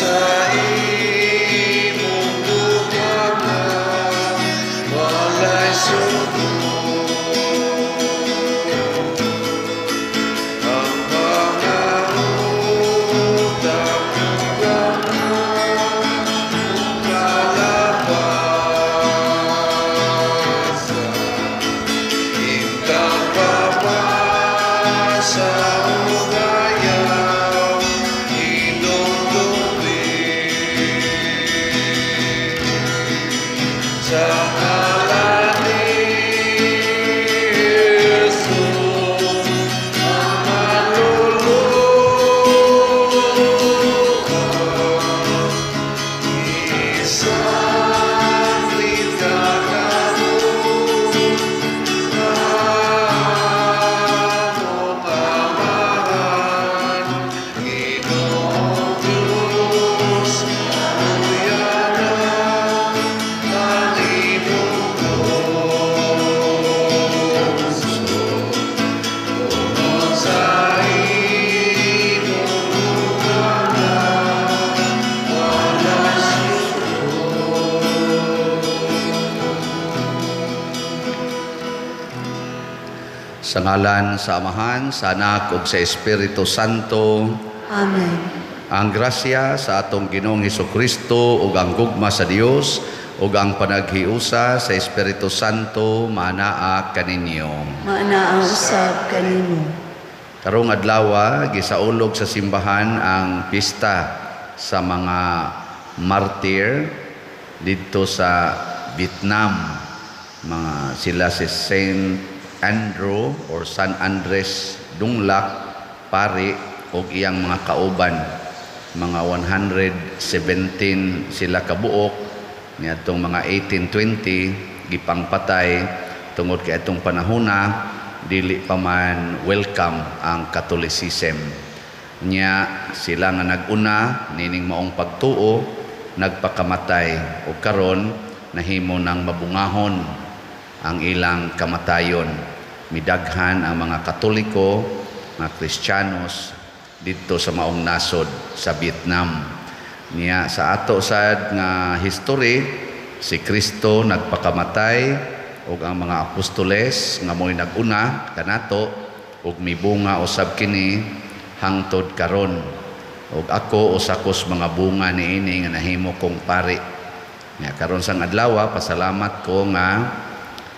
Sa imong bugana walay sugo. Ang pangutang bugana kalapasan. Intang pamasa ug ayaw hinumdumi. Sa ngalan ni Jesus ang manluluwas. Isanglit ka karon among Amahan, Ginoong Diyos, kaluy-anan ang imong puso. Tungod sa imong bugana walay sugo. Sa ngalan sa Amahan, sa Anak ug sa Espiritu Santo. Amen. Ang grasya sa atong Ginoong Kristo ug ang gugma sa Dios ug ang panaghiusa sa Espiritu Santo manaa kaninyo. Maanaa usab kanimo. Karong adlaw, gisaulog sa simbahan ang pista sa mga martir didto sa Vietnam. Mga sila si Saint Andrew or San Andres Dunglac, pari, ug iyang mga kauban. Mga 117 sila kabuok niadtong mga 1820 gipangpatay tungod kay atong panahona dili pa man welcome ang Catholicism. Nya sila nga nag-una nining maong pagtuo nagpakamatay ug karon nahimo ng mabungahon ang ilang kamatayon. Midaghan ang mga Katoliko, mga Kristiyanos didto sa maong nasod sa Vietnam. Niya sa ato sad nga history, si Kristo nagpakamatay ug ang mga apostoles nga mo'y nag-una kanato ug mibunga usab kini hangtod karon. Ug ako usa kos mga bunga niini nga nahimo kong pari. Nya karon sang adlaw, pasalamat ko nga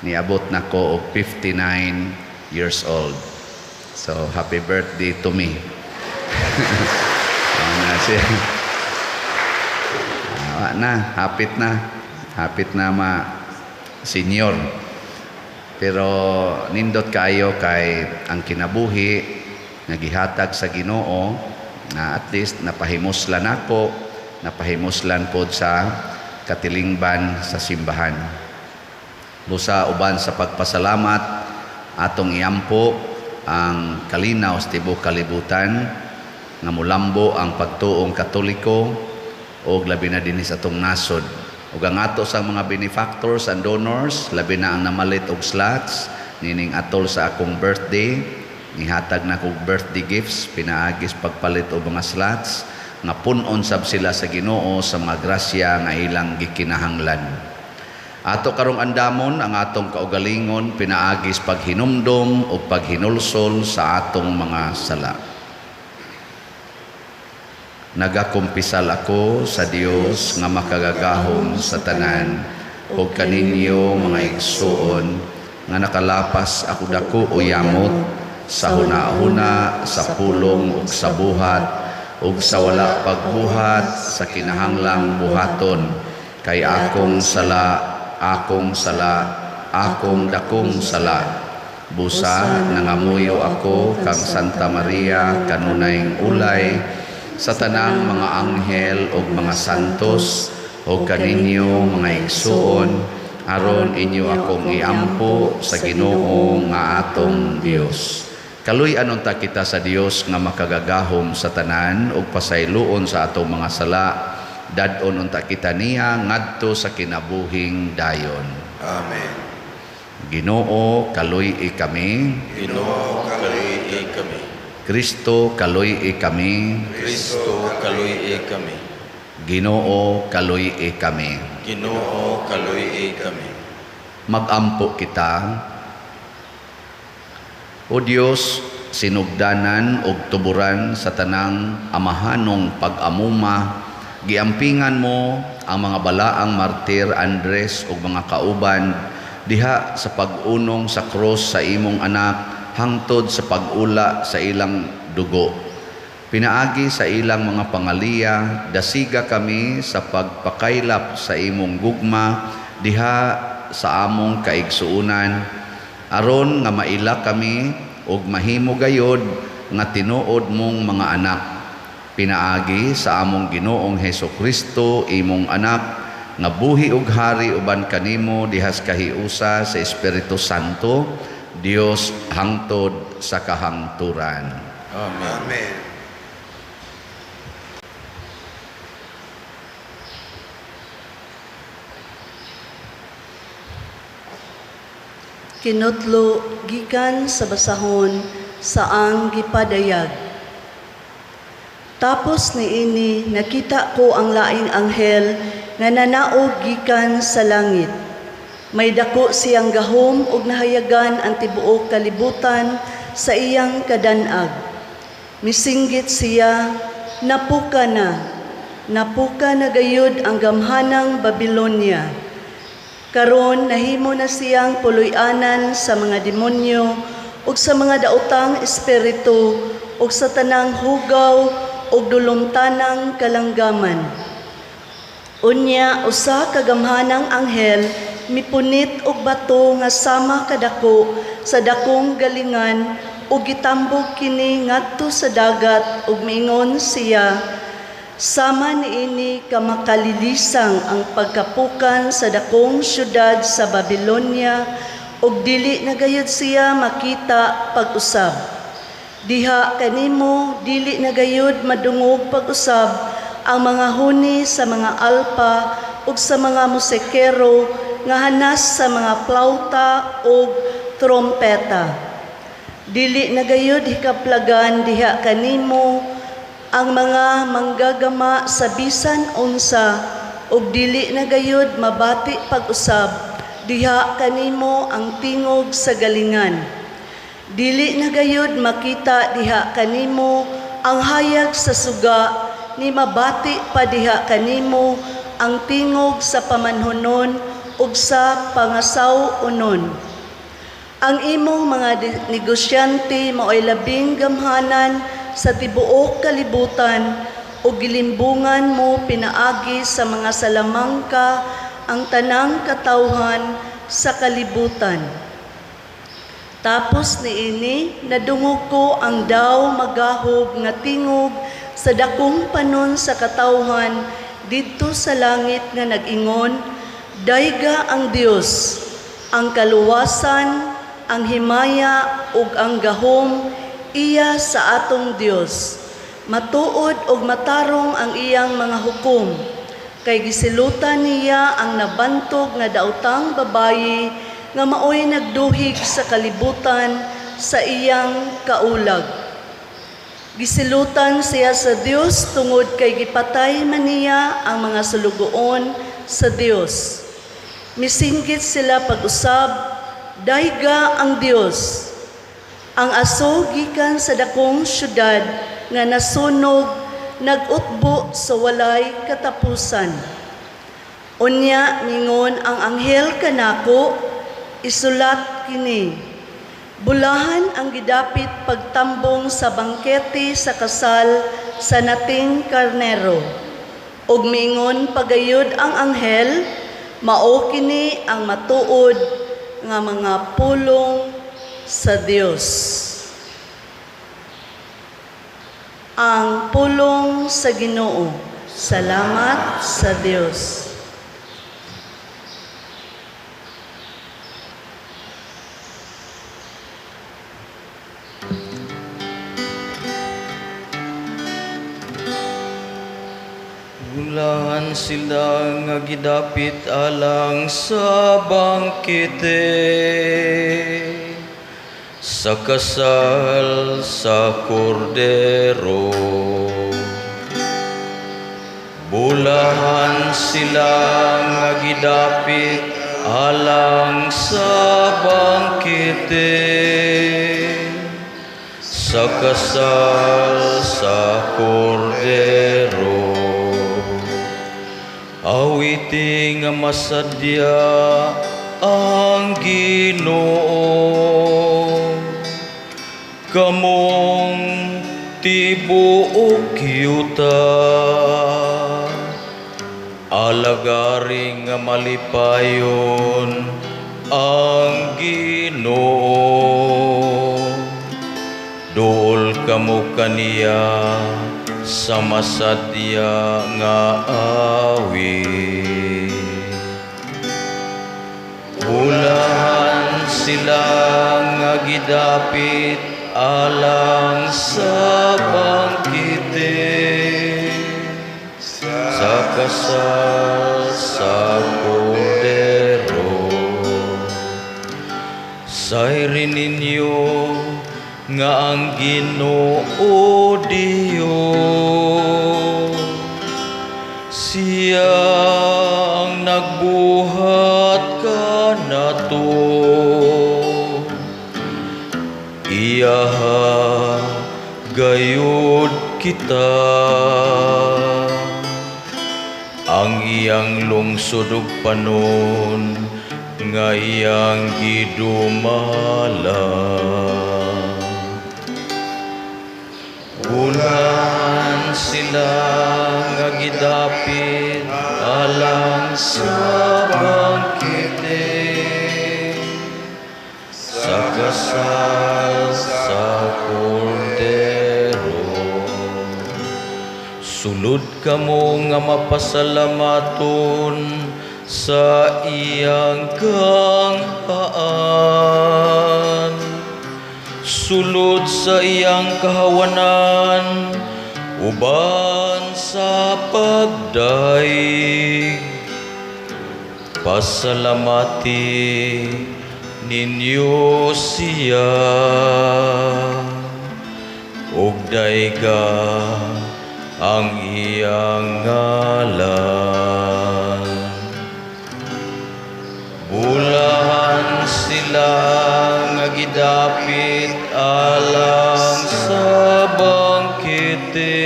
niabot na ko og 59 years old. So happy birthday to me. Na siya. Na, hapit na. Hapit na ma senior. Pero nindot kayo kay ang kinabuhi nga gihatag sa Ginoo na at least napahimuslan ako, napahimuslan pod sa katilingban sa simbahan. Busa uban sa pagpasalamat, atong iampo ang kalinaw sa tibuok kalibutan nga mulambo ang pagtuong Katoliko og labi na dinhi sa atong nasod. Ug ang ato sa mga benefactors and donors, labi na ang namalit og slots nining atol sa akong birthday, nihatag na kog birthday gifts pinaagis pagpalit og mga slots, nga pun-on sab sila sa Ginoo sa mga grasya nga ilang gikinahanglan. Ato karong andamon ang atong kaugalingon pinaagis paghinumdom o paghinulsol sa atong mga sala. Nagakumpisal ako sa Dios nga makagagahom sa tanan ug kaninyo, mga igsuon, nga nakalapas ako dako o yamot sa huna-huna, sa pulong ug sa buhat ug sa wala pagbuhat sa kinahanglang buhaton, kay akong sala, akong sala, akong dakong sala. Busa nangamuyo ako kang Santa Maria, kanunayng ulay, sa tanang mga anghel ug mga santos, ug kaninyo, mga igsuon, aron inyo akong iampo sa Ginoo nga atong Dios. Kaluy-an unta kita sa Dios nga makagagahom sa tanan ug pasayloon sa atong mga sala. Dad-on unta kita niya ngadto sa kinabuhing dayon. Amen. Ginoo, kaluy-i kami. Ginoo, kaluy-i kami. Kristo, kaluy-i kami. Kristo, kaluy-i kami. Ginoo, kaluy-i kami. Ginoo, kaluy-i kami. Magampo kita. O Dios, sinugdanan og tuburan sa tanang amahanong pag-amuma, giampingan mo ang mga balaang martir Andres ug mga kauban diha sa pag-unong sa krus sa imong anak hangtod sa pag-ula sa ilang dugo. Pinaagi sa ilang mga pangaliya, dasiga kami sa pagpakaylap sa imong gugma diha sa among kaigsuonan, aron nga maila kami ug mahimo gayod nga tinuod mong mga anak. Pinaagi sa among Ginoong Heso Kristo, imong anak, nga buhi ug hari uban kanimo dihas kahiusa sa Espiritu Santo, Dios hangtod sa kahangturan. Amen. Amen. Kinutlo gikan sa basahon sa ang gipadayag. Tapos niini nakita ko ang laing anghel nga nanaog gikan sa langit. May dako siyang gahom ug nahayagan ang tibuok kalibutan sa iyang kadanag. Misinggit siya, napuka na, napuka na gayud ang gamhanang Babilonia. Karon nahimo na siyang puloy-anan sa mga demonyo ug sa mga daotang espiritu ug sa tanang hugaw ug dulumtanang kalanggaman. Unya usa ka gamhanang anghel mipunit og bato nga sama kadako sa dakong galingan ug gitambog kini ngadto sa dagat ug miingon siya, sama niini ka makalilisang ang pagkapukan sa dakong syudad sa Babilonia ug dili na gayud siya makita pag-usab. Diha kanimo dili na gayud madungog pag-usab ang mga huni sa mga alpa ug sa mga musikero nga hanas sa mga plauta ug trompeta. Dili na gayud hikaplagan diha kanimo ang mga manggagama sa bisan unsa ug dili na gayud mabati pag-usab diha kanimo ang tingog sa galingan. Dili na gayud makita diha kanimo ang hayag sa suga, ni mabati pa diha kanimo ang tingog sa pamanhonon ug sa pangasaw-unon. Ang imong mga negosyante maoy labing gamhanan sa tibuok kalibutan ug gilimbungan mo pinaagi sa mga salamangka ang tanang katawhan sa kalibutan. Tapos niini nadungog ko ang daw magahob nga tingog sa dakong panon sa katawhan didto sa langit nga nag-ingon, Dayga ang Dios, ang kaluwasan, ang himaya ug ang gahom iya sa atong Dios. Matuod ug matarong ang iyang mga hukom, kay gisilutan niya ang nabantog nga daotang babayi nga maoy nagduhig sa kalibutan sa iyang kaulag. Gisilutan siya sa Dios tungod kay gipatay man niya ang mga sulugoon sa Dios. Misinggit sila pag-usab, Dayga ang Dios. Ang aso gikan sa dakong syudad nga nasunog nag-utbo sa walay katapusan. Unya mingon ang anghel kanako, isulat kini. Bulahan ang gidapit pagtambong sa bangkete sa kasal sa nating karnero. Ug miingon pagayod ang anghel, mao kini ang matuod nga mga pulong sa Dios. Ang pulong sa Ginoo. Salamat sa Dios. Bulahan sila nga gidapit alang sa bangkete, sa kasal sa kordero. Bulahan sila nga gidapit alang sa bangkete sa kasal sa Kordero. Awiti nga masadya ang Ginoo, kamong tibuok yuta. Alagari nga malipayon ang Ginoo. Duol kamo kaniya sa masadya nga awit. Bulahan sila nga gidapit alang sa bangkete sa kasal sa Kordero. Sayri ninyo nga ang Ginoo Dios, siya ang nagbuhat kanato. Iyaha gayud kita. Ang iyang lungsod ug panon nga iyang gidumala. Bulahan sila nga gidapit alang sa bangkete sa kasal sa Kordero. Sulod kamo nga mapasalamaton sa iyang kanghaan. Sulod sa iyang kahawanan, uban sa pagdaig. Pasalamati ninyo siya, ug dayga ang iyang ngalan. Bulahan sila nga gidapit alang sa bangkete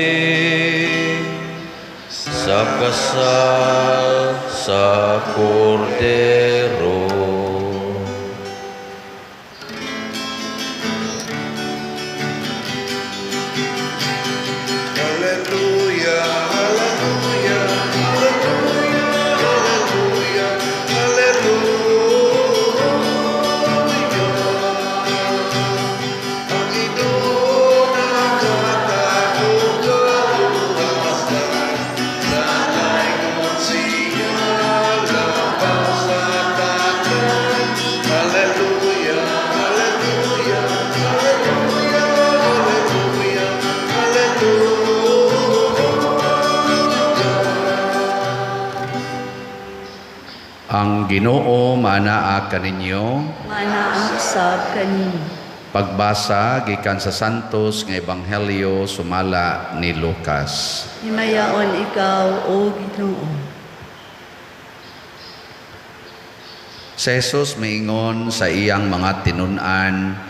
sa kasal sa Kordero. Hallelujah, hallelujah, hallelujah, hallelujah, hallelujah. Ang Ginoo nakatahong kaluwasan, Nalayngon siya labaw sa tanan. Hallelujah, hallelujah, hallelujah, hallelujah, hallelujah. Ang Ginoo manaa kaninyo. Manaa usab kaninyo. Pagbasa gikan sa Santos nga Ebanghelyo sumala ni Lucas. Himayaon ikaw, O Ginoo. Si Jesus miingon sa iyang mga tinun-an,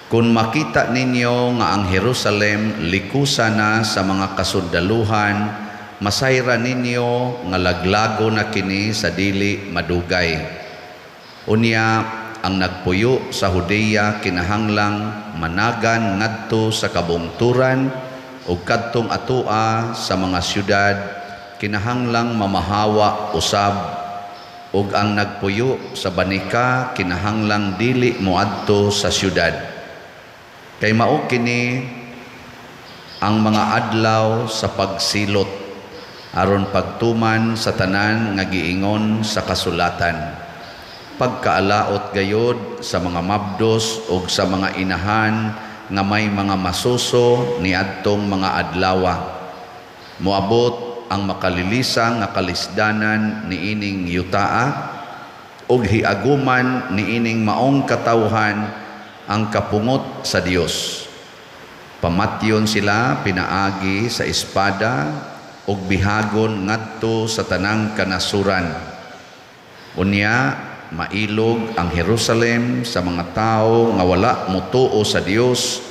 kung makita ninyo nga ang Jerusalem likusa na sa mga kasundaluhan, masayra ninyo nga laglago na kini sa dili madugay. Unya, ang nagpuyo sa Judea kinahanglang managan ngadto sa kabungturan ug kadtong atoa sa mga syudad kinahanglang mamahawa usab, ug ang nagpuyo sa banika kinahanglang dili moadto sa syudad. Kay mao kini ang mga adlaw sa pagsilot aron pagtuman sa tanan nga giingon sa kasulatan. Pagkaalaot gayod sa mga mabdos ug sa mga inahan nga may mga masuso niadtong mga adlawa. Moabot ang makalilisang nga kalisdanan niining yutaa ug hiaguman niining maong katawhan ang kapungot sa Dios. Pamatyon sila pinaagi sa espada ug bihagon ngadto sa tanang kanasuran. Unya mailog ang Jerusalem sa mga tawo nga wala motuo sa Dios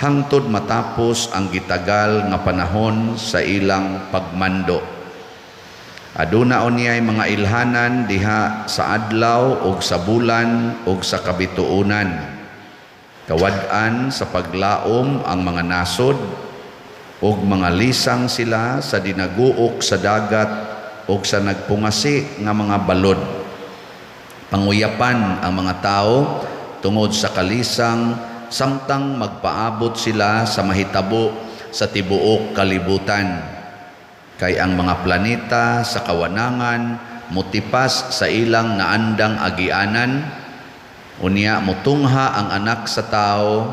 hangtod matapos ang gitagal nga panahon sa ilang pagmando. Aduna unyay mga ilhanan diha sa adlaw ug sa bulan ug sa kabituonan. Kawad-an sa paglaom ang mga nasod ug mga lisang sila sa dinaguok sa dagat ug sa nagpungasi nga mga balod. Panguyapan ang mga tao tungod sa kalisang samtang magpaabot sila sa mahitabo sa tibuok kalibutan. Kay ang mga planeta sa kawanangan motipas sa ilang naandang agianan. Unya motungha ang Anak sa Tao,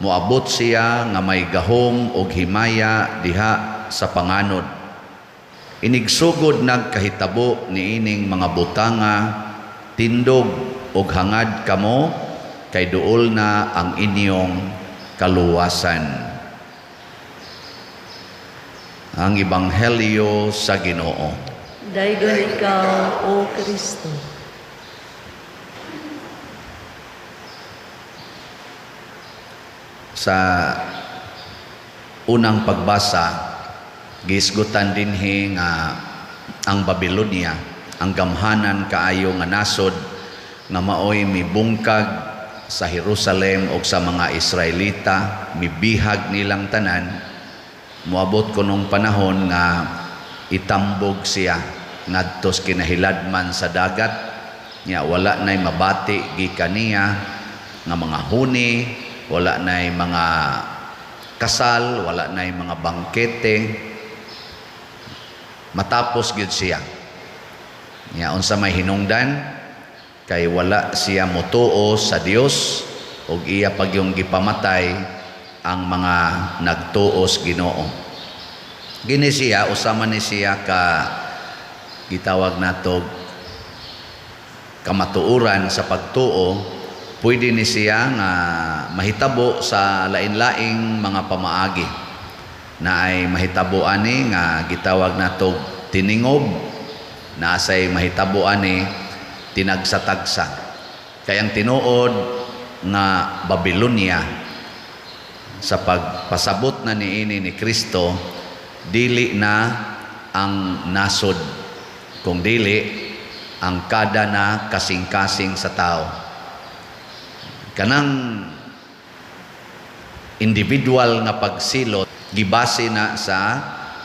moabot siya nga may gahom og himaya diha sa panganod. Inigsugod nagkahitabo niining mga butanga, tindog og hangad kamo kay duol na ang inyong kaluwasan. Ang Ebanghelyo sa Ginoo. Daygon ikaw, O Kristo. Sa unang pagbasa, gihisgutan dinhi nga ang Babylonia, ang gamhanan kaayo nga nasod nga maoy mibungkag sa Jerusalem og sa mga Israelita, mibihag nilang tanan, moabot kunong panahon nga itambog siya ngadtos kinahiladman sa dagat. Nya wala nay mabati gikan niya nga mga huni, wala nay mga kasal, wala nay mga bangkete. Matapos gyud siya. Nya unsa may hinungdan? Kay wala siya motuo sa Dios ug iya pagyong gipamatay ang mga nagtuos Ginoo. Gini siya, usama ni siya ka gitawag nato kamatuoran sa pagtuo, pwede ni siya nga mahitabo sa lain-laing mga pamaagi. Na ay mahitabo ani nga gitawag nato tiningob, na asay mahitabo ani tinagsatagsa. Kay ang tinuod nga Babylonia sa pagpasabot na niini ni Kristo, dili na ang nasod, kung dili ang kada na kasing-kasing sa tao. Kanang individual nga pagsilot gibase na sa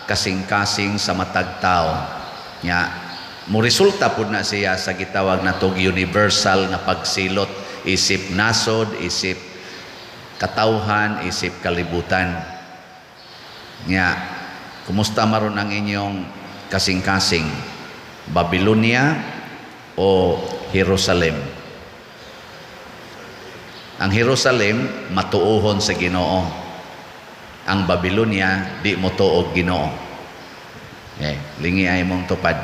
kasing-kasing sa matag tao. Nya mo resulta pud na siya sa gitawag natog universal nga pagsilot, isip nasod, isip katawhan, isip kalibutan. Nya kumusta maron ang inyong kasing-kasing? Babylonia o Jerusalem? Ang Jerusalem matuohon sa Ginoo. Ang Babylonia di motuog Ginoo. Lingi ay imong tupad.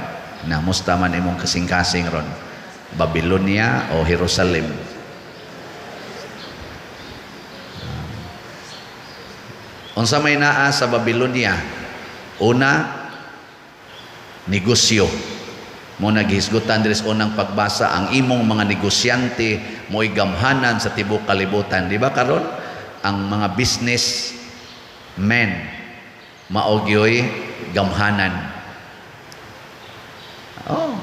Na musta man imong kasing-kasing ron? Babylonia o Jerusalem? Unsa may naa sa Babylonia? Una, negosyo. Mo naghisgutan diri sa unang pagbasa ang imong mga negosyante mo'y gamhanan sa tibuok kalibutan. Di ba karon ang mga business men mao gyoy gamhanan. Oh.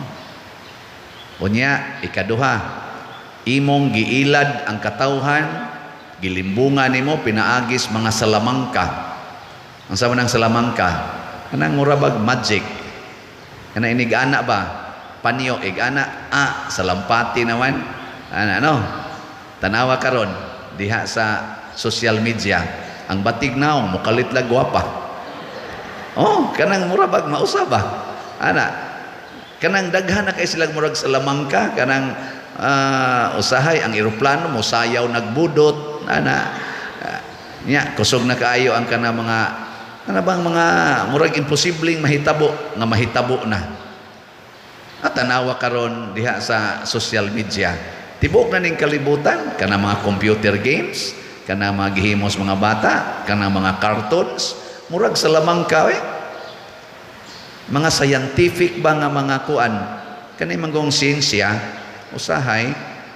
Unya ikaduha, imong giilad ang katawhan, gilimbungan nimo pinaagis mga salamangka. Ang sama ng salamangka, kanang mura bag magic. Kana inig-ana ba? Panyo ig-ana, salampati naman. Ana no? Tanawa karon diha sa social media, ang batig naong mukalit lag gwapa. Oh, kanang mura bag mausa ba? Ana, kanang daghan na kay silang murag salamangka, kanang usahay ang eroplano mo sayaw nagbudot, ana. Nya kusog na kaayo ang kanang mga ana bang mga murag imposibleng mahitabo nga mahitabo na. At tanawa karon diha sa social media, tibuok na ning kalibutan, kanang mga computer games, kanang mga gihimos mga bata, kanang mga cartoons, murag salamangka. Mga scientific ba nga mga kuan, kani manggong siyensya, usahay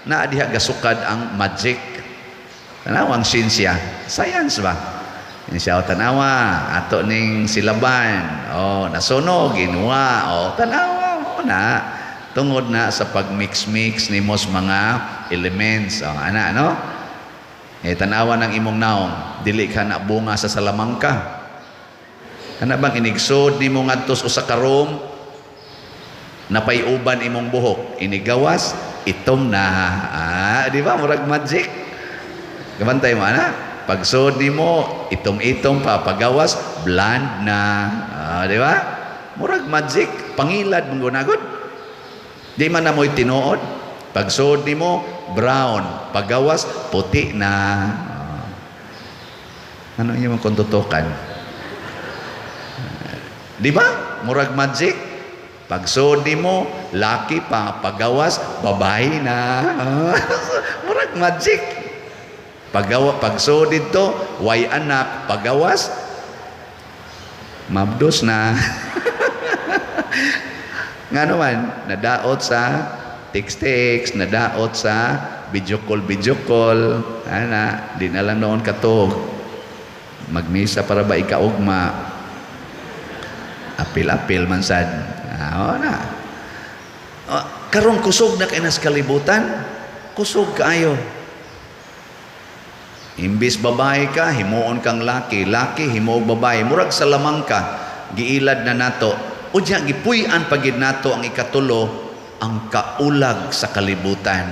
naa diha gasukad ang magic. Tanawa ang siyensya, science ba? Siya, tanawa, ato ning silaban. Oh, nasunog, ginuwa. Oh, tanawa mo na. Tungod na sa pag-mix-mix nimo sa mga elements. Oh, ana, no? Eh, tanawa ng imong naong, dili ka na bunga sa salamangka. Ana bang inigsod nimo ngadto sa usa ka room, napay-uban imong buhok, inigawas, itom na. Ah, di ba? Murag magic. Kabantay mo, ana? Pagsod nimo, itom-itom pa, pagawas, blonde na. Ah, di ba? Murag magic, pangilad mong gunagod. Di man na mo'y tinuod. Pagsod nimo, brown. Pagawas, puti na. Ah. Ano yung mga kontutukan? Di ba? Murag magic. Pagsod nimo, laki pa, pagawas, babae na. Murag magic. Pagsuod dito, way anak, pagawas, mabdos na. Nga naman, nadaot sa text-text, nadaot sa video call, video call, ana, di na lang noon katog. Magmisa para ba ikaugma? Apil-apil man sad. Ah, na. Oh, karon kusog na kay nas kalibutan, kusog kaayo. Imbis babae ka, himuon kang laki, laki himuog babae, murag sa lamang ka, giilad na nato. Unya gipuy-an pagid nato ang ikatulo, ang kaulag sa kalibutan.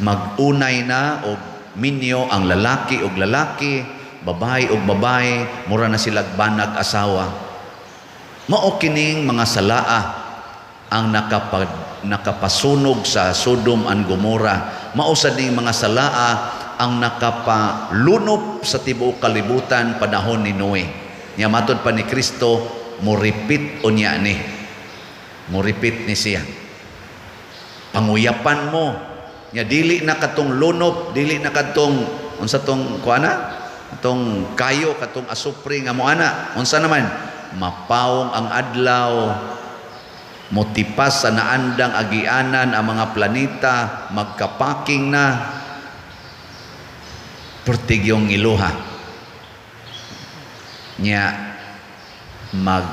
Mag-unay na og minyo ang lalaki og lalaki, babae og babae, mura na silag banag asawa. Mao kining mga salaa ang nakapasunog sa Sodom and Gomorrah. Mao sad ning mga salaa ang nakapalunop sa tibuok kalibutan panahon ni Noe. Nya matod pa ni Kristo, mo repeat unya ni. Mo repeat ni siya. Panguyapan mo. Nya dili na katong lunop, dili na katong unsa tong kuana? Atong kayo katong asupre nga moana. Unsa naman? Mapawong ang adlaw, motipas sa naandang agianan ang mga planeta, magkapaking na, pertigyong iluha. Nya mag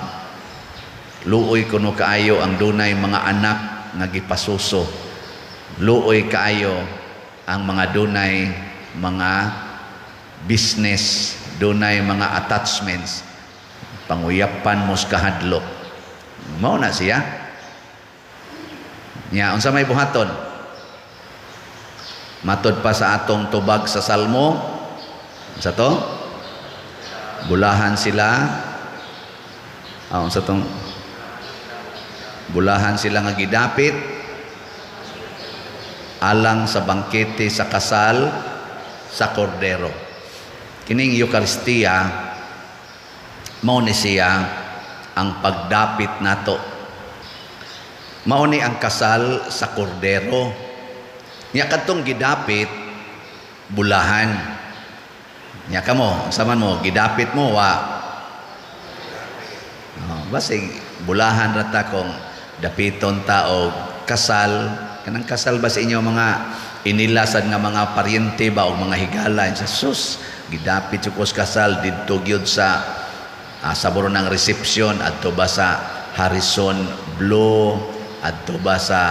luoy kuno kaayo ang dunay mga anak nga gipasuso. Luoy kaayo ang mga dunay mga business, dunay mga attachments. Panguyapan mo sa kahadlok. Mao na siya. Nya unsa may buhaton? Matod pa sa atong tubag sa Salmo, unsa to? Bulahan sila. Ah, unsa tong bulahan sila nga gidapit alang sa bangkete sa kasal sa kordero. Kining Eukaristiya mao ni siya ang pagdapit nato. Mao ni ang kasal sa kordero. Nya kadtong gidapit bulahan. Nya kamo, saman mo gidapit mo wa. Oh, basig bulahan ra ta kung dapiton ta og kasal. Kanang kasal ba sa inyo mga inilasad nga mga paryente ba og mga higala sa sus gidapit jud ko sa kasal didto gyud sa saboro ng reception adto ba sa Harrison Blue, adto ba sa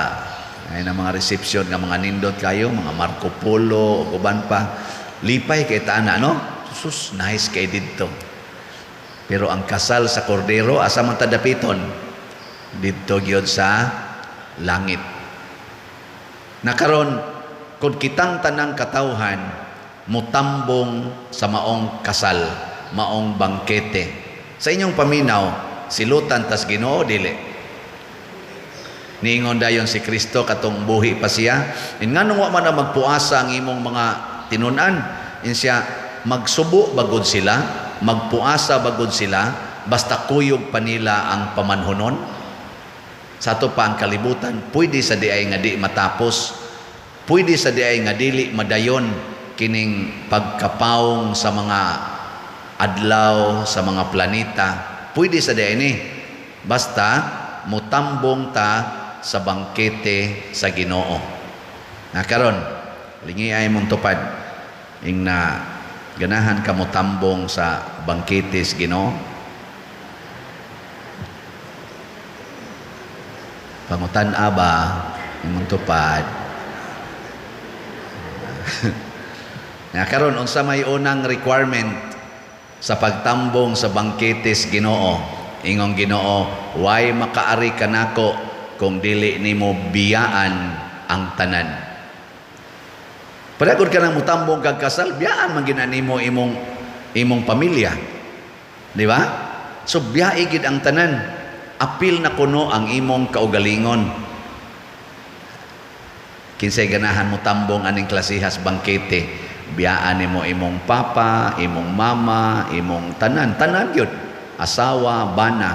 ay na mga reception nga mga nindot kayo, mga Marco Polo ug uban pa. Lipay kay taana, no? Sus, nice kay didto. Pero ang kasal sa kordero asa man ta dapiton? Didto gyud sa langit. Nakaron kung kitang tanang katawhan mutambong sa maong kasal, maong bangkete. Sa inyong paminaw, silutan tas Ginoo dili. Niingon dayon si Kristo katong buhi pa siya. In nganong wa man na magpuasa ang imong mga tinun-an, in siya magsubo bagod sila, magpuasa bagod sila, basta kuyog pa nila ang pamanhonon. Sa ato pa ang kalibutan, pwede sa di ay nga di matapos, pwede sa di ay nga dili madayon kining pagkapawong sa mga adlaw, sa mga planeta, pwede sa di ay ni. Basta mutambong ta sa bangkete sa Ginoo. Na karon, lingi ay mong tupad ing na ganahan ka motambong sa bangkete sa Ginoo. Pangutan-a ba imong tupad? Na karon, unsa may unang requirement sa pagtambong sa bangkete sa Ginoo? Ingong Ginoo, way makaari kanako kung dili nimo biyaan ang tanan. Padagod ka nang mutambong kag kasal, biyaan man gid nimo imong pamilya. Di ba? So biyai gid ang tanan. Apil na kuno ang imong kaugalingon. Kinsay ganahan mo tambong aning klasihas bangkete, biyaan nimo imong papa, imong mama, imong tanan, tanan gyud, asawa, bana.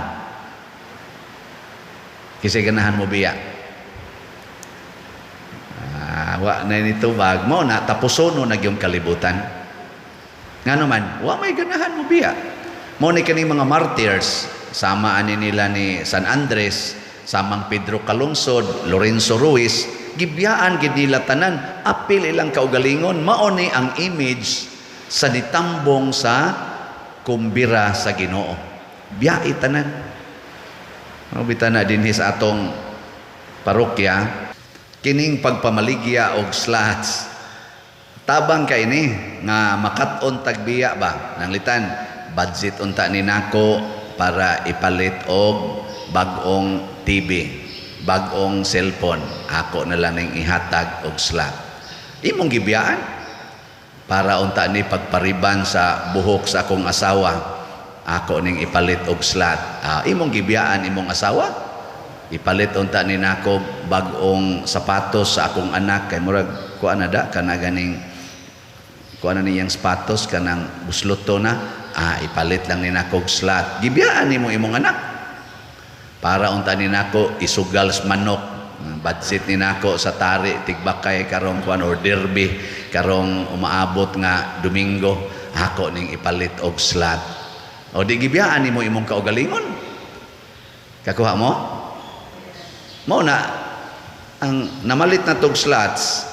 Kinsay ganahan mo biya? Wa na ni tubag mo na tapusono na gyud kalibutan. Ngano man, wa may ganahan mo biya. Mo ni kaning mga martyrs, sama ani nila ni San Andres, samang Pedro Calungsod, Lorenzo Ruiz, gibiyaan gid nila tanan, apil ilang kaugalingon. Mao ni ang image sa nitambong sa kumbira sa Ginoo. Biyai tanan. Mao bitaw na dinhi sa atong parokya kining pagpamaligya og slots. Tabang kay ni nga makat-on tagbiya ba nanglitan budget unta ni nako para ipalit og bag-ong TV, bag-ong cellphone, ako na lang ning ihatag og slot. Imong gibiyaan para unta ni pagpariban sa buhok sa akong asawa, ako ning ipalit og slot. Imong gibiyaan imong asawa, ipalit unta ni nako bag-ong sapatos sa akong anak kay murag kuan na da kana ganing kuan na niyang sapatos kanang busloto na, ipalit lang ni nako og slot. Gibiyaan nimo imong anak para unta ni nako isugal sa manok, budget ni nako sa tari tigbakay karong kuan or derby karong umaabot nga Domingo, ako ning ipalit og slot. O di gibiyaan nimo imong kaugalingon. Kakuha mo? Mao na ang namalit na tog slots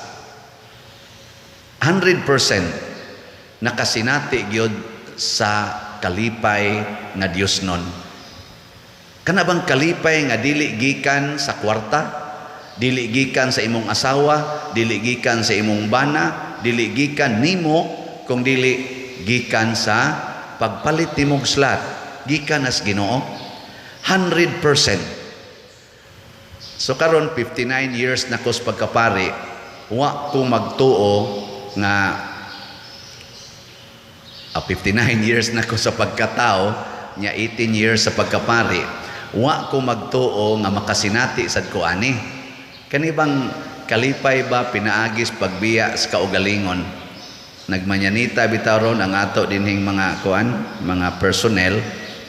100% nakasinati gyud sa kalipay nga Dios nun. Kana bang kalipay nga dili gikan sa kwarta, dili gikan sa imong asawa, dili gikan sa imong bana, dili gikan nimo, kung dili gikan sa pagpalit nimong slot, gikan as Ginoo 100%. So karon 59 years na ko sa pagkapari, wa ko magtuo nga 59 years na ko sa pagkatao, nya 18 years sa pagkapari, wa ko magtuo nga makasinati sad ko ani. Kani bang kalipay ba pinaagis pagbiya sa kaugalingon? Nagmanyanita bitaw ron ang ato dinhing mga kuan, mga personnel,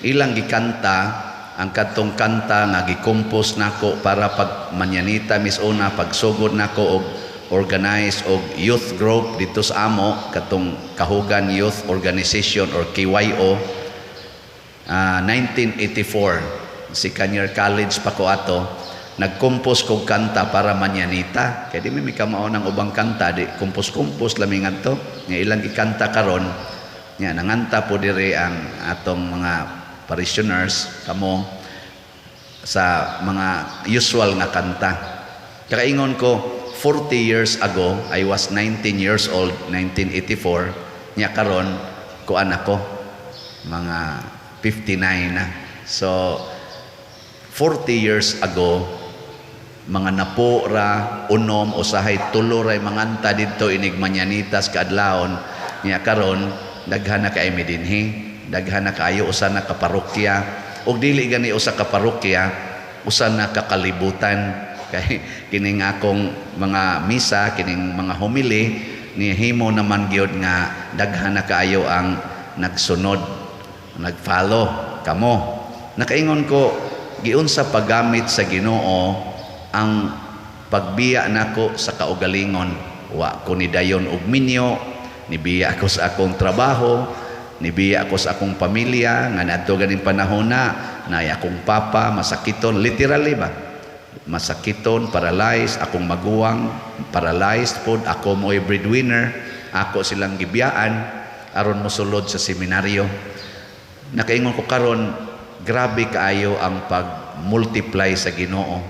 ilang gikanta ang kadtong kanta nga gikompose nako para pag manyanita mis una pagsugod nako og organize og youth group dito sa amo katong Kahugan Youth Organization or KYO, 1984, second year college pa ko ato, nagkompose kog kanta para manyanita kay di mi kamao ng ubang kanta, di kompos-kompos lami ngadto nga ilang gikanta karon. Nya nanganta po diri ang atong mga parishioners kamo sa mga usual nga kanta. Kakaingon ko 40 years ago, I was 19 years old, 1984, nya karon kuan ako mga 59 na. So 40 years ago, mga napo ra, unom, usahay tulo ra manganta didto inig mañanitas kaadlawon. Nya karon daghan na kay mi dinhi, daghan na kaayo, usa na ka parokya, ug dili gani usa ka parokya, usa na ka kalibutan. Kay kining akong mga misa, kining mga homily nihimo naman gyud nga daghan na kaayo ang nagsunod, nagfollow kamo. Nakaingon ko giunsa paggamit sa Ginoo ang pagbiya nako sa kaugalingon. Wa ko ni dayon og minyo, nibiya ako sa akong trabaho, nibiya ako sa akong pamilya nga naadto ganing panahon na Naay akong papa masakiton, literally ba? Masakiton, paralyzed, akong maguwang paralyzed pod, ako mo'y breadwinner, ako silang gibiyaan aron mosulod sa seminaryo. Nakaingon ko karon, grabe kaayo ang pag-multiply sa Ginoo.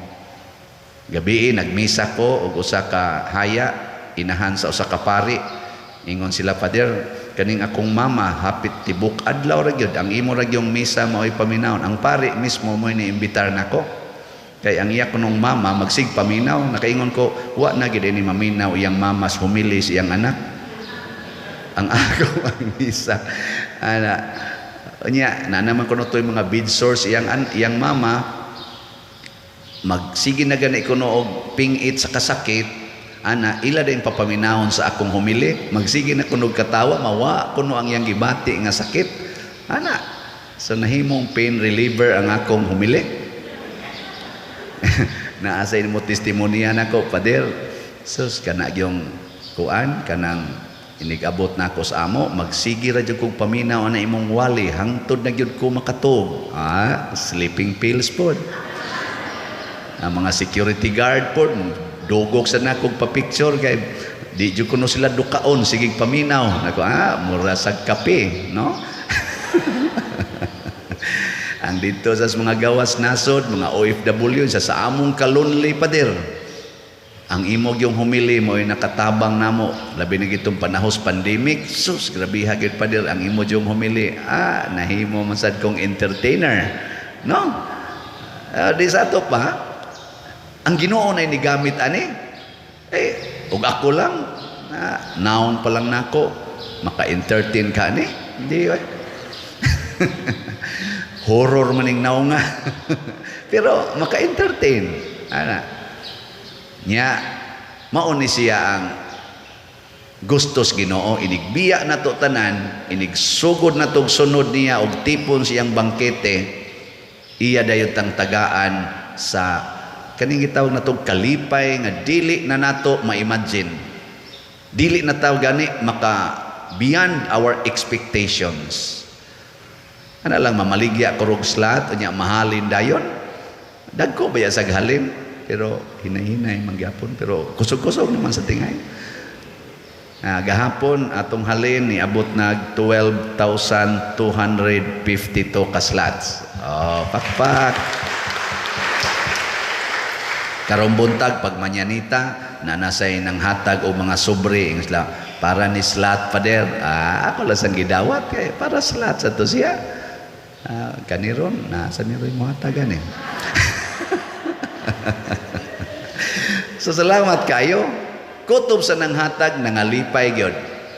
Gabii nagmisa ko og usa ka haya, inahan sa usa ka pari. Ingon sila, "Father, kaning akong mama hapit tibok adlaw ra gyud ang imo ra gyung misa mao'y paminawon." Ang pari mismo mo'y niimbitar nako. Kay ang iya kunong mama magsig paminaw. Nakaingon ko, wa na gyud ini maminaw iyang mama sa humili sa iyang anak. Ang ako ang misa. Ana, unya na naman kuno to'y mga bed sores iyang mama, magsige na gani kuno og pingit sa kasakit, ana ila din papaminahon sa akong humili, magsige na kuno og katawa, mawa kuno ang iyang gibati nga sakit. Ana, so nahimong pain reliever ang akong humili. Naa sa mo testimonya nako, "Pader, sus, kana yung kuan, kanang inigabot na ako sa amo, magsige ra jud kog paminaw ana imong wali hangtod na gyud ko makatug." Ah, sleeping pills pod. Ang mga security guard pod dugog sa nakog pa-picture kay di jud kuno sila dukaon, sige paminaw nako. Ah, mura sa kape, no? Ang dito sa mga gawas nasod, mga OFW, sa among kalonely, pader, ang imog yung humili mo ay nakatabang namo, labi na gitong panahos pandemic. Sus, grabe gyud, pader, ang imo yung humili. Ah, nahimo man sad kong entertainer, no? Ah, di sa ato pa ang Ginoo na nigamit ani, eh, ug ako lang na naong pa lang nako maka-entertain ka ani, di ba? Horror maning naong nga, pero maka-entertain ana nya. Mao ni siya ang gustos Ginoo, inigbiya nato tanan, inigsugod natog sunod niya og tipon siyang bangkete, iya dayon tang tagaan sa kaning gitawag natog kalipay nga dili na nato ma-imagine, dili na taw gani maka beyond our expectations. Ana lang, mamaligya ko og slot, unya mahalin dayon. Dagko ba ya sa halin, pero hinay-hinay man gyapon, pero kusog-kusog naman sa tingay. Ah, gahapon atong halin niabot nag 12,252 ka slots. Oh, pakpak. Karong buntag pag manyanita na nasay nang hatag og mga sobre, ingon sila, "Para ni slot, pader." Ah, ako lang sang gidawat kay para slot sa to siya. Ah, kaniron na sa niroy mo hatagan eh. So salamat kayo. Kutob sa nanghatag, nangalipay gyud.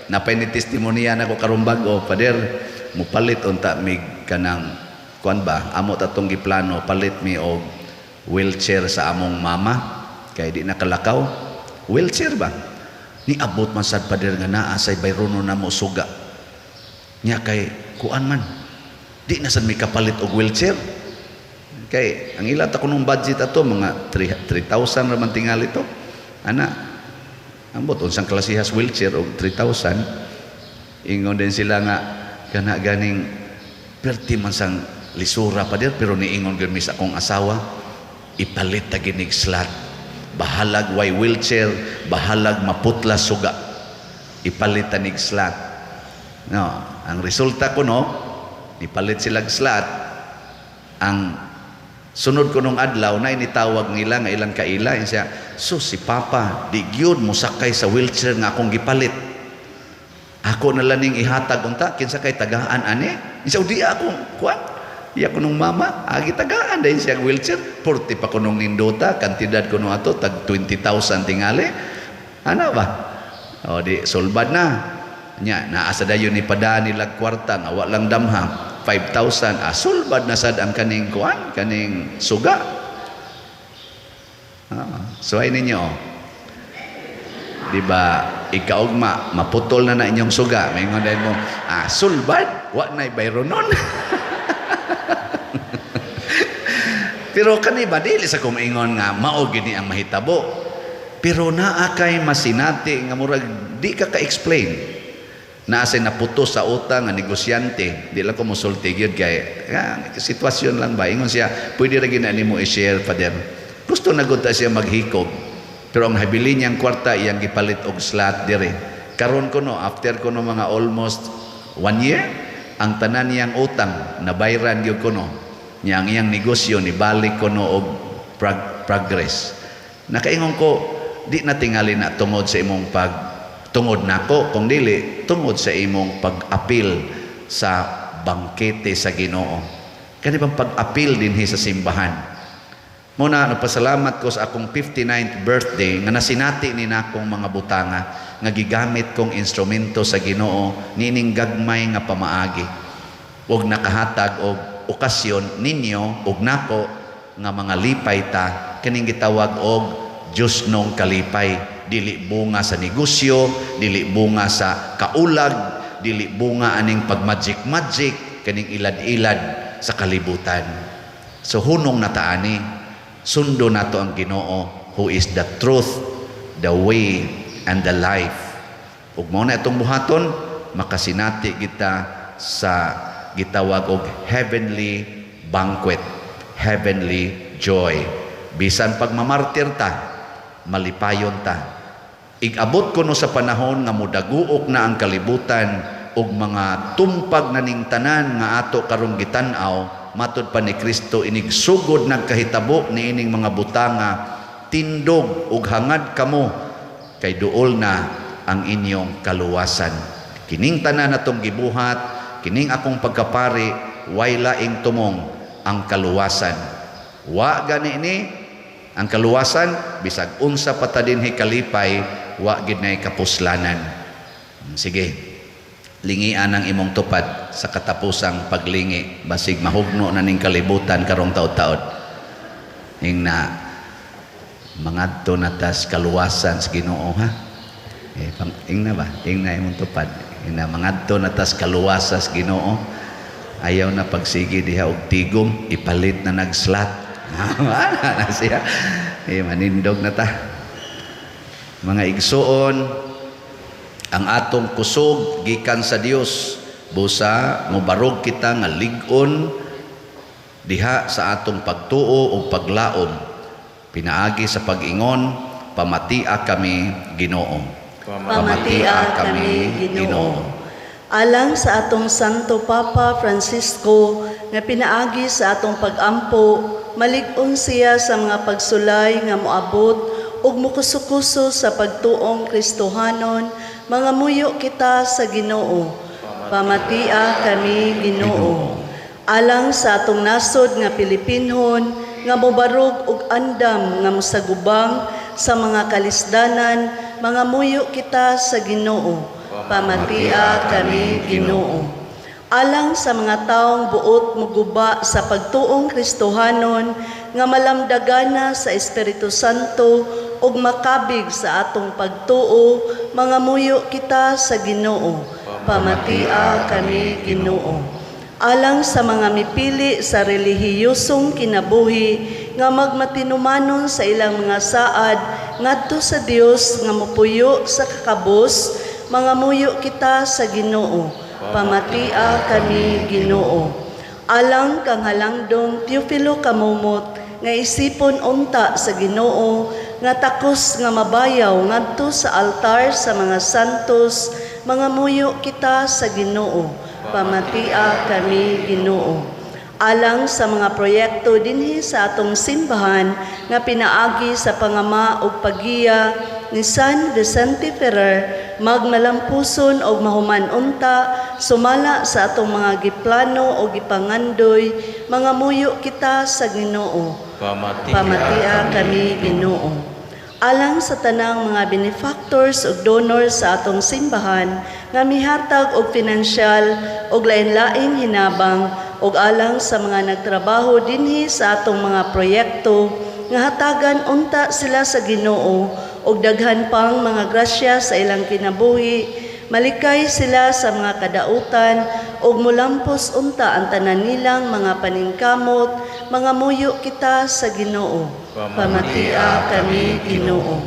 Napay ni testimonya nako karong bag-o, "Pader, mupalit unta mig kanang kuan ba, amo tatong giplano, palit mi og wheelchair sa among mama kay di nakalakaw." Wheelchair ba? Niabot man sad, pader, nga naa say bayrono namo suga. Nya kay kuan man. Di na sad mi kapalit og wheelchair. Kay ang ila ta kunong budget ato mga 3,000 ra man tingali to. Ana, ambot unsang klasehas wheelchair og 3,000. Ingon din sila nga kana ganing perti man sang lisura, pader, pero niingon gyud mi sa akong asawa, ipalit ta ginig slot. Bahalag way wheelchair, bahalag maputla suga. Ipalit ta nig slot. No, ang resulta ko, no, ipalit sila slot. Ang sunod ko nung adlaw na initawag nila nga ilang kaila siya, "So si papa di gyud mosakay sa wheelchair nga akong gipalit. Ako na lang ning ihatag unta, kinsa kay tagaan ani?" Siya, "Di ako kuan, iya ko nung mama agi tagaan dahil siya wheelchair, porti pa ko nung nindota, kantidad ko nung ato tag 20,000 tingali." Ana ba? O di sulbad na nya, naa sa dayon ni pada nila kwarta nga wa lang damha, 5,000. Ah, sulbad na sad ang kaning kuan, kaning suga. Ah, suway ninyo, oh. Di ba ikaugma maputol na na inyong suga, maingon dahil mo, "Ah, sulbad, wa na'y bayronon." Pero kani ba, dili sa kumingon nga mao gini ang mahitabo, pero naa kay masinati nga murag di ka ka-explain. Naa say naputos sa utang nga negosyante, di lang ko mosulti gyud kay sitwasyon lang ba. Ingon siya, pwede ra gyud na nimo i-share, Father. Gusto na gud ta siya maghikog. Pero ang habilin niyang kwarta iyang gipalit og slot dire. Karon kuno, after kuno mga almost one year, ang tanan niyang utang nabayran gyud kuno. Nya ang iyang negosyo ni balik kuno og progress. Nakaingon ko, di na tingali na tungod sa imong pag tungod nako, kung dili tungod sa imong pag-apil sa bangkete sa Ginoo. Kani bang pag-apil dinhi sa simbahan. Muna nagpasalamat ko sa akong 59th birthday nga nasinati ni nakong mga butanga nga gigamit kong instrumento sa Ginoo niining gagmay nga pamaagi. Ug nakahatag og okasyon ninyo ug nako nga mga lipay ta kining gitawag og Dios nong kalipay. Dili bunga sa negosyo, dili bunga sa kaulag, dili bunga aning pagmagic-magic kaning ilad-ilad sa kalibutan. So hunong na taani, sundo nato ang Ginoo who is the truth, the way, and the life. Ug mao na itong buhaton, makasinati kita sa gitawag og heavenly banquet, heavenly joy. Bisan pagmamartir ta, malipayon ta. Igabot kuno sa panahon nga mudaguok na ang kalibutan ug mga tumpag na ning tanan nga ato karong gitan-aw, matud pa ni Kristo inigsugod nagkahitabo niining mga butanga, tindog ug hangad kamo kay duol na ang inyong kaluwasan. Kining tanan natong gibuhat, kining akong pagkapari, way laing tumong ang kaluwasan. Wa gani ni ang kaluwasan, bisag unsa pa ta dinhi kalipay, wa gid nay kapuslanan. Sige, lingian ang imong tupad sa katapusang paglingi, basig mahugno na ning kalibutan karong taud-taud. Ing na mangadto na tas kaluwasan sa Ginoo, ha. Ing na ba? Ing na imong tupad. Ing na mangadto na tas kaluwasan sa Ginoo. Ayaw na pagsige diha og tigom, ipalit na nagslot. Ana na siya. Manindog na ta. Mga igsuon, ang atong kusog gikan sa Dios, busa mobarog kita nga lig-on diha sa atong pagtuo o paglaom pinaagi sa pag-ingon, pamatia kami, Ginoo. Pamatia kami, Ginoo. Alang sa atong Santo Papa Francisco nga pinaagi sa atong pagampo, malig-on siya sa mga pagsulay nga moabot ug mukuso-kuso sa pagtuong Kristohanon, mga muyo kita sa Ginoo. Pamatia kami, Ginoo. Alang sa atong nasod nga Pilipinhon nga mobarog ug andam nga mosagubang sa mga kalisdanan, mga muyo kita sa Ginoo. Pamatia kami, Ginoo. Alang sa mga taong buot muguba sa pagtuong Kristohanon nga malamdagana sa Espiritu Santo ug makabig sa atong pagtuo, mga muyo kita sa Ginoo. Pamatia kami, Ginoo. Alang sa mga mipili sa relihiyosong kinabuhi nga magmatinumanon sa ilang mga saad ngadto sa Dios nga mopuyo sa kakabos, mga muyo kita sa Ginoo. Pamatia kami, Ginoo. Alang kang halangdong Teofilo Kamumot nga isipon unta sa Ginoo nga takos nga mabayaw ngadto sa altar sa mga santos, mga muyo kita sa Ginoo. Pamatia kami, Ginoo. Alang sa mga proyekto dinhi sa atong simbahan nga pinaagi sa pangama ug paggiya ni San Vicente Ferrer, magmalampuson og mahuman unta sumala sa atong mga giplano o gipangandoy, mga muyo kita sa Ginoo. Pamatia kami, Ginoo. Alang sa tanang mga benefactors ug donors sa atong simbahan nga mihatag og pinansyal ug lain-laing hinabang, ug alang sa mga nagtrabaho dinhi sa atong mga proyekto nga hatagan unta sila sa Ginoo og daghan pang mga grasya sa ilang kinabuhi, malikay sila sa mga kadautan ug mulampos unta ang tanan nilang mga paningkamot, mga muyo kita sa Ginoo. Pamatia kami, Ginoo.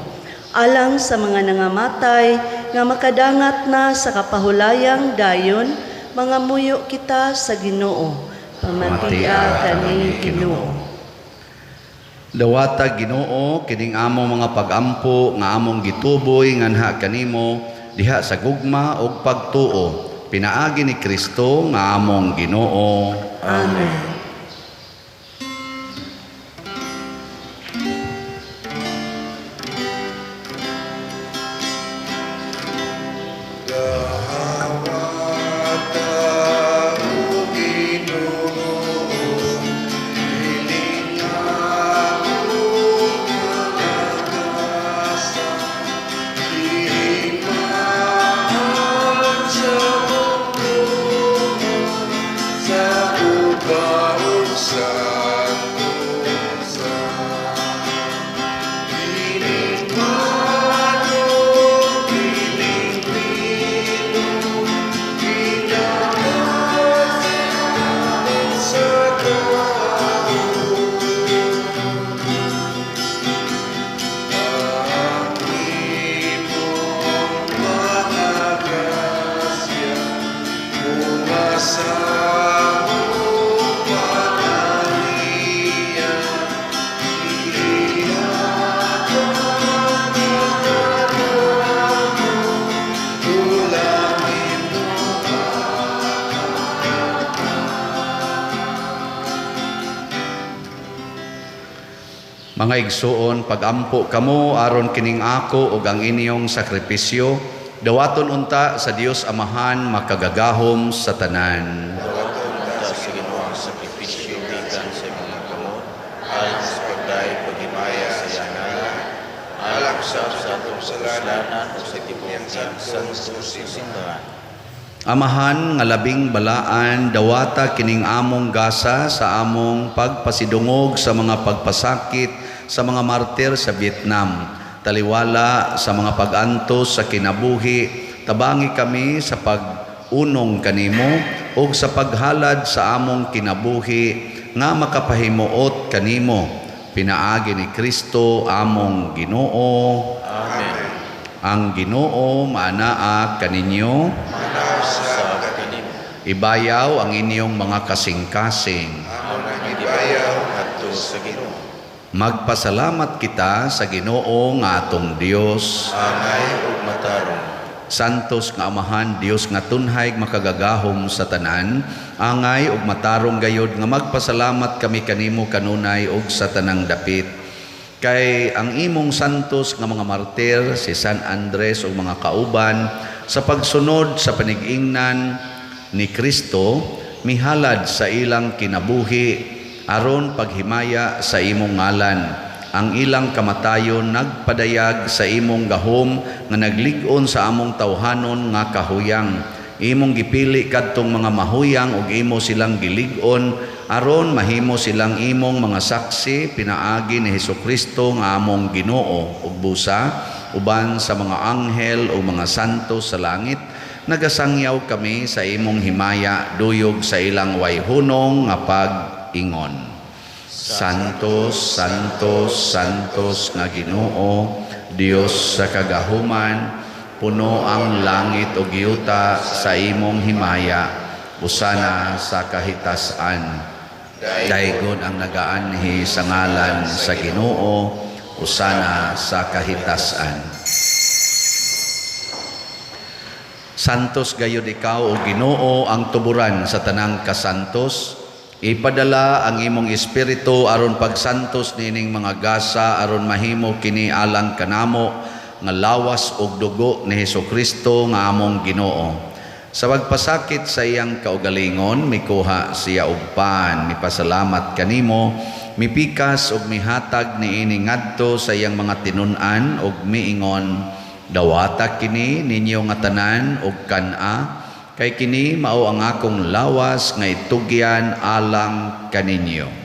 Alang sa mga nangamatay nga makadangat na sa kapahulayang dayon, mangamuyo kita sa Ginoo. Pamatia kani, Ginoo. Dawata, Ginoo, kining among mga pagampo nga among gituboy nganha kanimo diha sa gugma ug pagtuo pinaagi ni Kristo nga among Ginoo. Amen. Dawata, O Ginoo, kining among mga gasa, gihimaan sa bugtong, sa ubaon sa tusa. Kining mano, kining bino, ginawas sa tao. Ang imong mga grasya, bunga sa among panalian, ihatag kanamo, ulangin mo. Mga igsuon, pagampo kamo aron kining ako ug ang inyong sakripisyo dawaton unta sa Dios Amahan makagagahom sa tanan. Dawaton unta sa Ginoo ang sakripisyo gikan sa imong mga kamot, alang sa pagdayeg paghimaya sa iyang ngalan, alang usab sa atong kasalanan ug sa tibuok niyang santo simbahan. Amahan nga labing balaan, dawata kining among gasa sa among pagpasidungog sa mga pagpasakit sa mga martir sa Vietnam, taliwala sa mga pag-antos sa kinabuhi, tabangi kami sa pag-unong kanimo ug sa paghalad sa among kinabuhi nga makapahimuot kanimo pinaagi ni Kristo among Ginoo. Amen. Ang Ginoo maanaa kaninyo. Sa kanimo. Ibayaw ang inyong mga kasing-kasing. Amo nang ibayaw ngadto sa Ginoo. Magpasalamat kita sa Ginoo nga atong Dios. Angay ug matarong. Santos nga Amahan, Dios nga tunhay makagagahom sa tanan, angay ug matarong gayod nga magpasalamat kami kanimo kanunay ug sa tanang dapit. Kay ang imong santos nga mga martir, si San Andres ug mga kauban, sa pagsunod sa panigingnan ni Kristo, mihalad sa ilang kinabuhi aron paghimaya sa imong ngalan. Ang ilang kamatayon nagpadayag sa imong gahom nga naglig-on sa among tawhanon nga kahuyang. Imong gipili kadtong mga mahuyang ug imo silang gilig-on aron mahimo silang imong mga saksi pinaagi ni Hesukristo nga among Ginoo ug busa uban sa mga anghel o mga santo sa langit nagasangyaw kami sa imong himaya duyog sa ilang wayhunong nga pag-ingon. Santos, Santos, Santos nga Ginoo, Dios sa kagahuman, puno ang langit ug yuta sa imong himaya, usana sa kahitasan. Daygon ang nagaanhi sa ngalan sa Ginoo, usana sa kahitasan. Santos gayud ikaw o Ginoo ang tuburan sa tanang kasantos. Ipadala ang imong espiritu aron pagsantos niining mga gasa aron mahimo kini alang kanamo nga lawas ug dugo ni Hesukristo nga among Ginoo. Sa pagpasakit sa iyang kaugalingon, mikuha siya og pan, mipasalamat kanimo, mipikas ug mihatag niini ngadto sa iyang mga tinun-an ug miingon, dawata kini ninyo nga tanan ug kan-a, kay kini mao ang akong lawas nga itugyan alang kaninyo.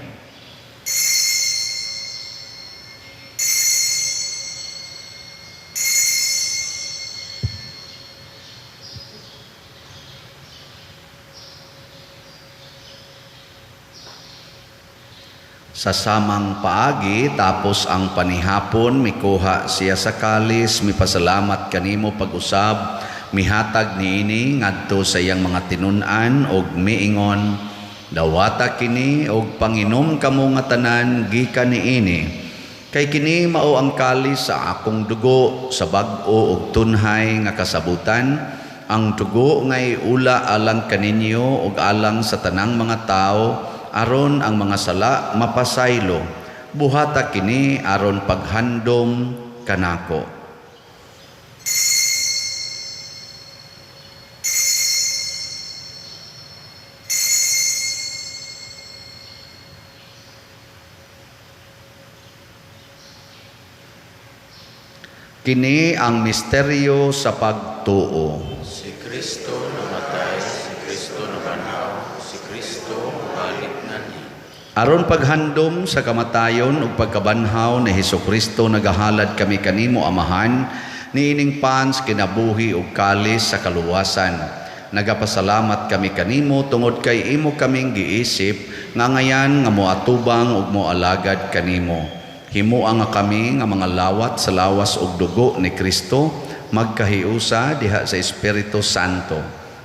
Sa samang paagi, tapos ang panihapon, mikuha siya sa kalis, mipasalamat kanimo pag-usab, mihatag niini ngadto sa iyang mga tinun-an og miingon, "Dawata kini og panginom kamo nga tanan gikan niini. Kay kini mao ang kalis sa akong dugo sa bag-o og tunhay nga kasabutan, ang dugo nga iula alang kaninyo ug alang sa tanang mga tawo aron ang mga sala mapasaylo. Buhata kini aron paghandom kanako." Kini ang misteryo sa pagtuo. Si Kristo namatay, si Kristo nabanhaw, si Kristo balik nganhi. Aron paghandom sa kamatayon ug pagkabanhaw ni Hesukristo, nagahalad kami kanimo, Amahan, niining pans kinabuhi ug kalis sa kaluwasan. Nagapasalamat kami kanimo tungod kay imo kaming giisip nga ngayan nga moatubang ug moalagad kanimo. Himoa nga kami nga mga lawat sa lawas ug dugo ni Kristo magkahiusa diha sa Espiritu Santo.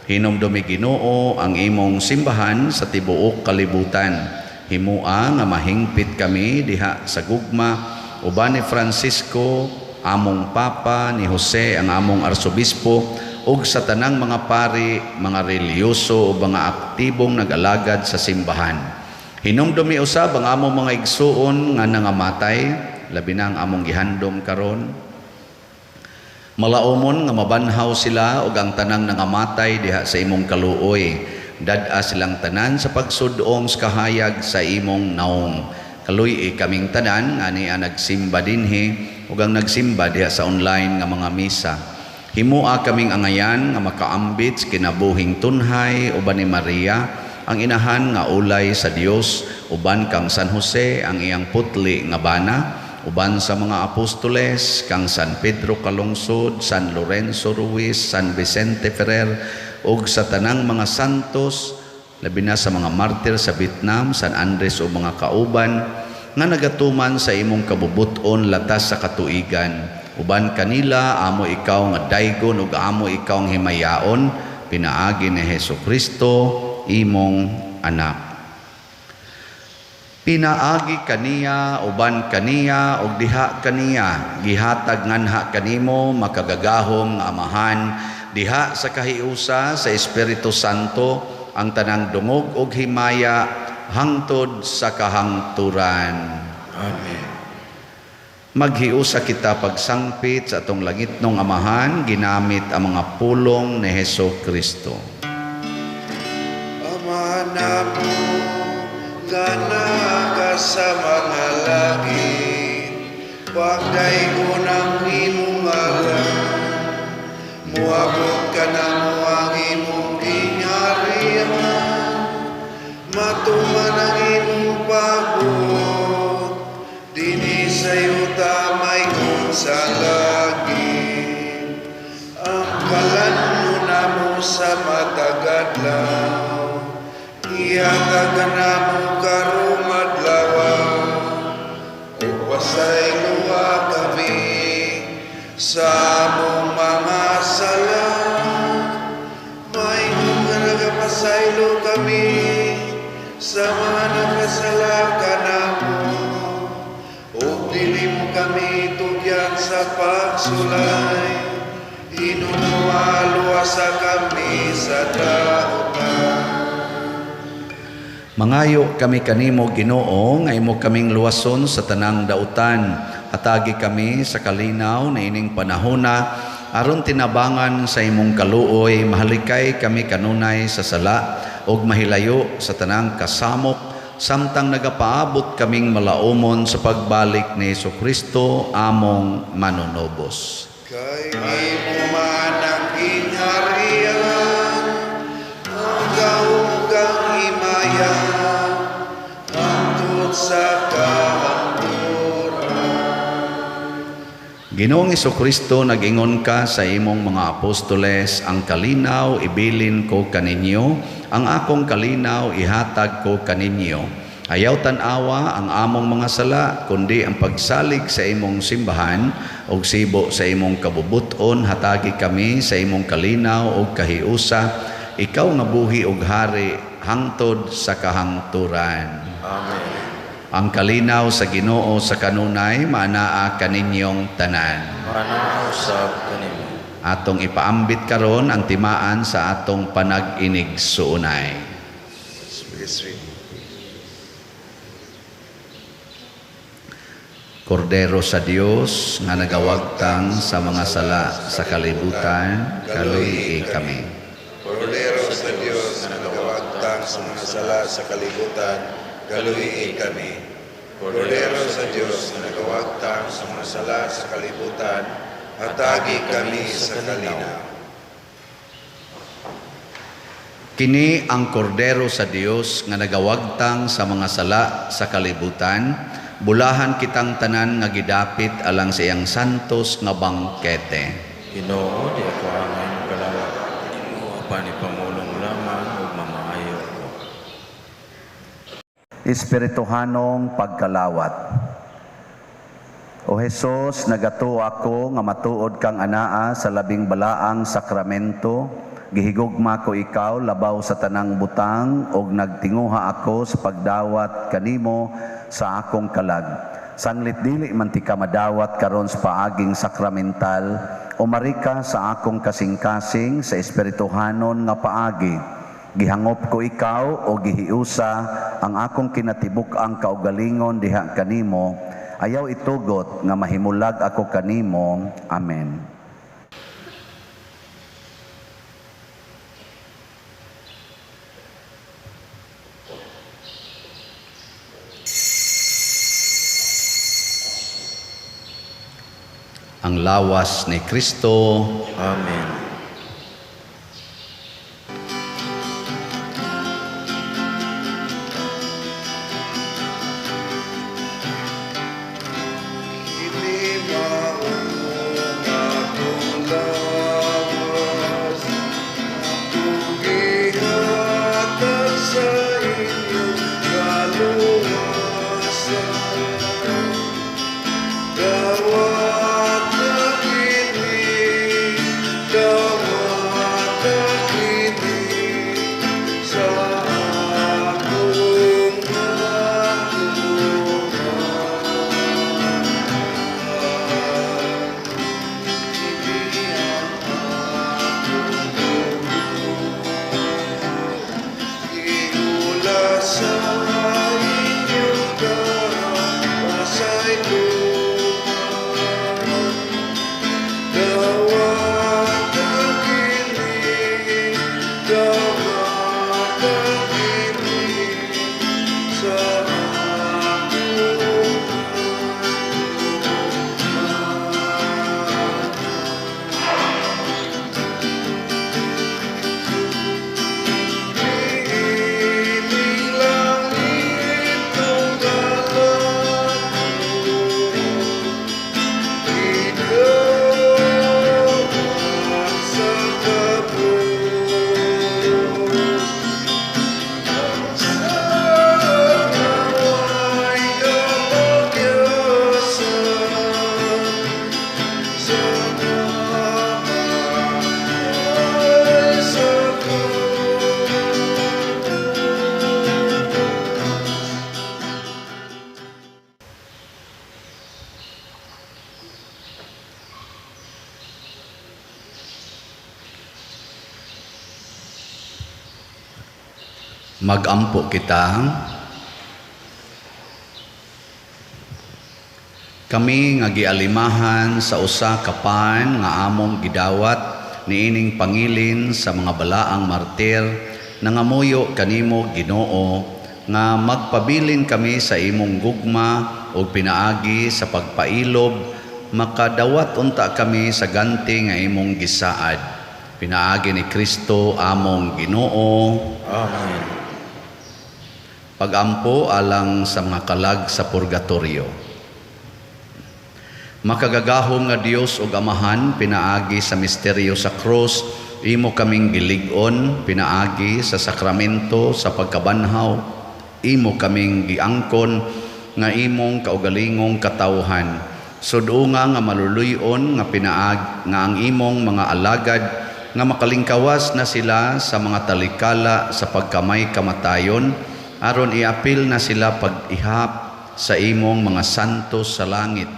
Hinumdumi, Ginoo, ang imong simbahan sa tibuok kalibutan. Himoa nga mahingpit kami diha sa gugma uban ni Francisco among Papa, ni Jose ang among Arsobispo, ug sa tanang mga pari, mga relihiyoso ug mga aktibong nag-alagad sa simbahan. Hinumdumi usab ang among mga igsuon nga nangamatay, labi na ang among gihandom karon. Malaumon nga mabanhaw sila ug ang tanang nangamatay diha sa imong kaluoy. Dad-a silang tanan sa pagsudong sa kahayag sa imong naong. Kaluy-i kaming tanan nga niya nagsimba dinhi ug ang nagsimba diha sa online nga mga misa. Himoa kaming angayan nga makaambit sa kinabuhing tunhay uban ni Maria, ang inahan nga ulay sa Dios, uban kang San Jose ang iyang putli nga bana, uban sa mga apostoles kang San Pedro Calungsod, San Lorenzo Ruiz, San Vicente Ferrer, ug sa tanang mga santos, labi na sa mga martir sa Vietnam, San Andres ug mga kauban nga nagatuman sa imong kabubuton latas sa katuigan. Uban kanila amo ikaw nga daygon ug amo ikaw ang himayaon, pinaagi ni Hesukristo imong anak. Pinaagi kaniya, uban kaniya, ug diha kaniya, gihatag nganha kanimo makagagahom nga Amahan, diha sa kahiusa sa Espiritu Santo ang tanang dungog ug himaya hangtod sa kahangturan. Amen. Maghiusa kita pagsangpit sa atong langitnong Amahan, ginamit ang mga pulong ni Hesukristo. Ama namo nga naa ka sa mga langit, pagdaygon ang imong ngalan, moabot kanamo ang imong gingharian, matuman ang imong pagbuot, dinhi sa yuta mahingod sa langit. Ang kalan-on namo sa matag adlaw, ihatag namo karong adlaw, ug pasayloa kami sa among mga sala, mahingod nga nagapasaylo kami sa mga nakasala kanamo, ug dili mo kami tugyan sa pagsulay, hinunawa luwasa kami sa dautan. Mangayo kami kanimo, Ginoo, nga imo kaming luwason sa tanang dautan. Hatagi kami sa kalinaw na ining panahona aron tinabangan sa imong kaluoy, mahalikay kami kanunay sa sala ug mahilayo sa tanang kasamok samtang nagapaabot kaming malaumon sa pagbalik ni Hesukristo among manunobos. Kay imo man ang gingharian, ang gahom ug ang himaya, hangtod sa kahangturan. Ginoong Hesukristo, nag-ingon ka sa imong mga apostoles, ang kalinaw ibilin ko kaninyo, ang akong kalinaw ihatag ko kaninyo. Ayaw tan-awa ang among mga sala, kundi ang pagsalig sa imong simbahan ug sibo sa imong kabubuton, hatagi kami sa imong kalinaw ug kahiusa, ikaw nga buhi ug hari hangtod sa kahangturan. Amen. Ang kalinaw sa Ginoo sa kanunay maanaa kaninyong tanan. Maanaa usab kanimo. Atong ipaambit karon ang timaan sa atong panag-inig-suunay. Please read. Kordero sa Dios nga nagawagtang sa mga sala sa kalibutan, kaluy kami. Kordero sa Dios nga nagawagtang sa mga sala sa kalibutan, kaluy kami. Kordero sa Dios nga nagawagtang sa mga sala sa kalibutan, hatagi kami sa kalinaw. Kini ang kordero sa Dios nga nagawagtang sa mga sala sa kalibutan, bulahan kitang tanan nga gidapit alang sa iyang santos nga bangkete. Ginoo, di ako angay mokalawat nimo, apan ipamulong lamang ug mamaayo ko. Espirituhanong pagkalawat. O Hesus, nagatuo ako nga matuod kang anaa sa labing balaang sakramento. Gihigugma ko ikaw labaw sa tanang butang ug nagtinguha ako sa pagdawat kanimo sa akong kalag. Sanglit dili man tika madawat karon sa paaging sakramental, umarika sa akong kasing-kasing sa espirituhanon nga paagi. Gihangop ko ikaw o gihiusa ang akong kinatibuk-ang kaugalingon diha kanimo. Ayaw itugot nga mahimulag ako kanimo. Amen. Ang lawas ni Kristo. Amen. Kini mao akong lawas, akong gihatag sa inyong kaluwasan. Dawata kini, dawata kini, sa akong katuman. Kini ang akong dugo, giula sa inyong kapasayloan. Dawata kini, dawata kini, sa akong katuman. Niini lang itong dala ko, idawat sa krus. Sa naway kapagyasan, sa namatay sa krus. Magampo kita. Kami nga gialimahan sa usa ka pan nga among gidawat niining pangilin sa mga balaang martir, nangamuyo kanimo Ginoo nga magpabilin kami sa imong gugma ug pinaagi sa pagpailob makadawat unta kami sa ganti nga imong gisaad. Pinaagi ni Kristo among Ginoo. Amen. Pagampo alang sa mga kalag sa purgatorio. Makagagahom nga Dios ug Amahan, pinaagi sa misteryo sa krus, imo kaming gilig-on, pinaagi sa sakramento sa pagkabanhaw. Imo kaming giangkon nga imong kaugalingong katawhan. Sudunga nga maluluy-on nga pinaag nga ang imong mga alagad nga makalingkawas na sila sa mga talikala sa pagkamay kamatayon, aron iapil na sila pag-ihap sa imong mga santos sa langit.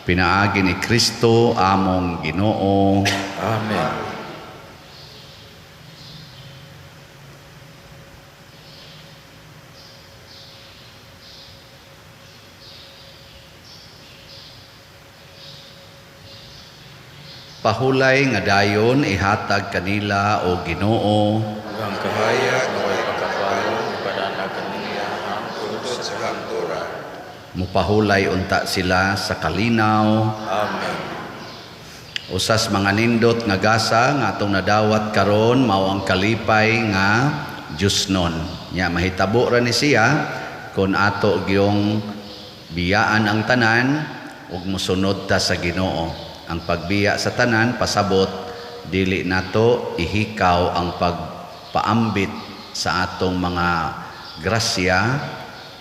Pinaagi ni Kristo among Ginoo. Amen. Pahulay nga dayon ihatag kanila o Ginoo Ang kahayag nga way pagkapalong ipadana kanila hangtod Tungod sa kamturan. Mupahulay unta sila sa kalinaw. Amen. Usas mga nindot nga gasa nga atong nadawat karon mao ang kalipay nga Diyosnon. Nya mahitabo ra ni siya kon ato gyung biyaan ang tanan ug mosunod ta sa Ginoo. Ang pagbiya sa tanan pasabot dili nato ihikaw ang pagpaambit sa atong mga grasya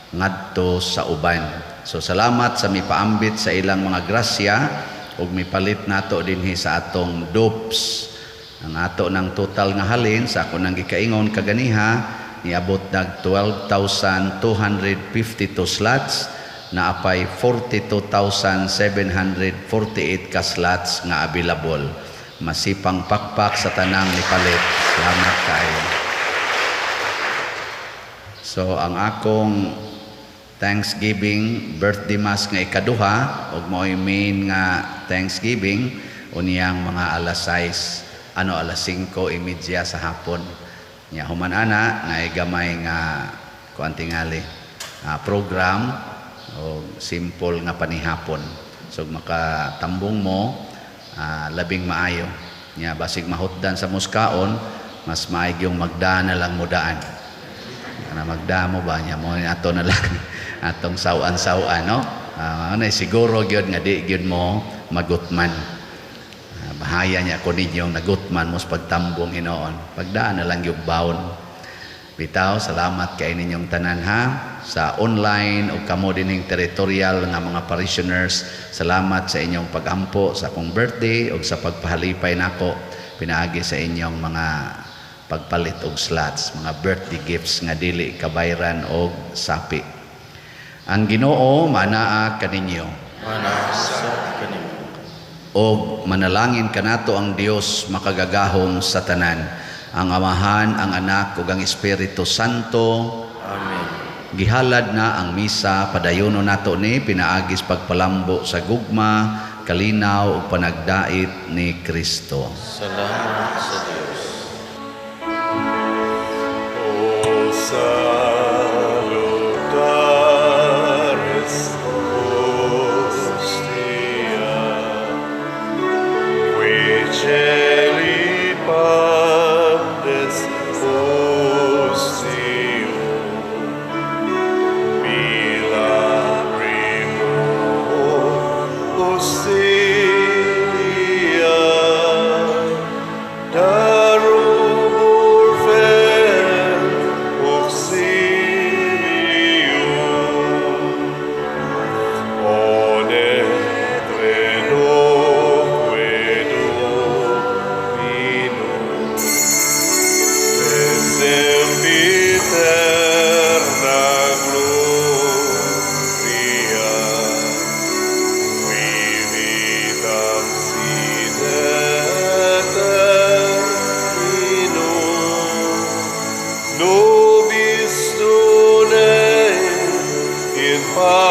ngadto sa uban. So salamat sa mipaambit sa ilang mga grasya ug mipalit nato dinhi sa atong dupes. Ang ato ng total nga halin sa ako nang gikaingon kaganiha niabot nag 12,252 slots, naapay 42,748 ka slots nga available. Masipang pakpak sa tanang nipalit. Salamat kaayo. So ang akong Thanksgiving birthday mass nga ikaduha ug mao'y main nga Thanksgiving unyang mga alas 6, ano, alas 5:30 sa hapon. Nya human ana naay gamay nga kuan tingali, program o simple nga panihapon. So makatambong mo, labing maayo. Nya basig mahutdan sa muskaon, mas maig yung magda na lang mo daan. Ana magda mo ba nya mo ato na lang atong saw-an-saw-an, no? Ano, siguro gyud nga di gyud mo magutman. Bahaya niya ko ninyong nagutman mo sa pagtambong hinoon. Pagdaan na lang yung baon. Bitaw, salamat kay ninyong tanan ha sa online o kamo dining territorial nga mga parishioners. Salamat sa inyong pagampo sa akong birthday o sa pagpahalipay nako pinaagi sa inyong mga pagpalit og slots, mga birthday gifts nga dili kabayran og sapi. Ang Ginoo manaa kaninyo. Manaa sa kanimo. Og manalangin kanato ang Dios makagagahom sa tanan, ang Amahan, ang Anak ug ang Espiritu Santo. Amen. Gihalad na ang misa, padayono nato ni pinaagis pagpalambo sa gugma, kalinaw ug panagdait ni Kristo. Salamat sa Dios. O salutaris hostia, qui celi pandes ostium, mille primo hostia, darum ferre auxilium, one credoque Dominum, et sempiterna gloria, qui vitam sine termino, nobis done in pace.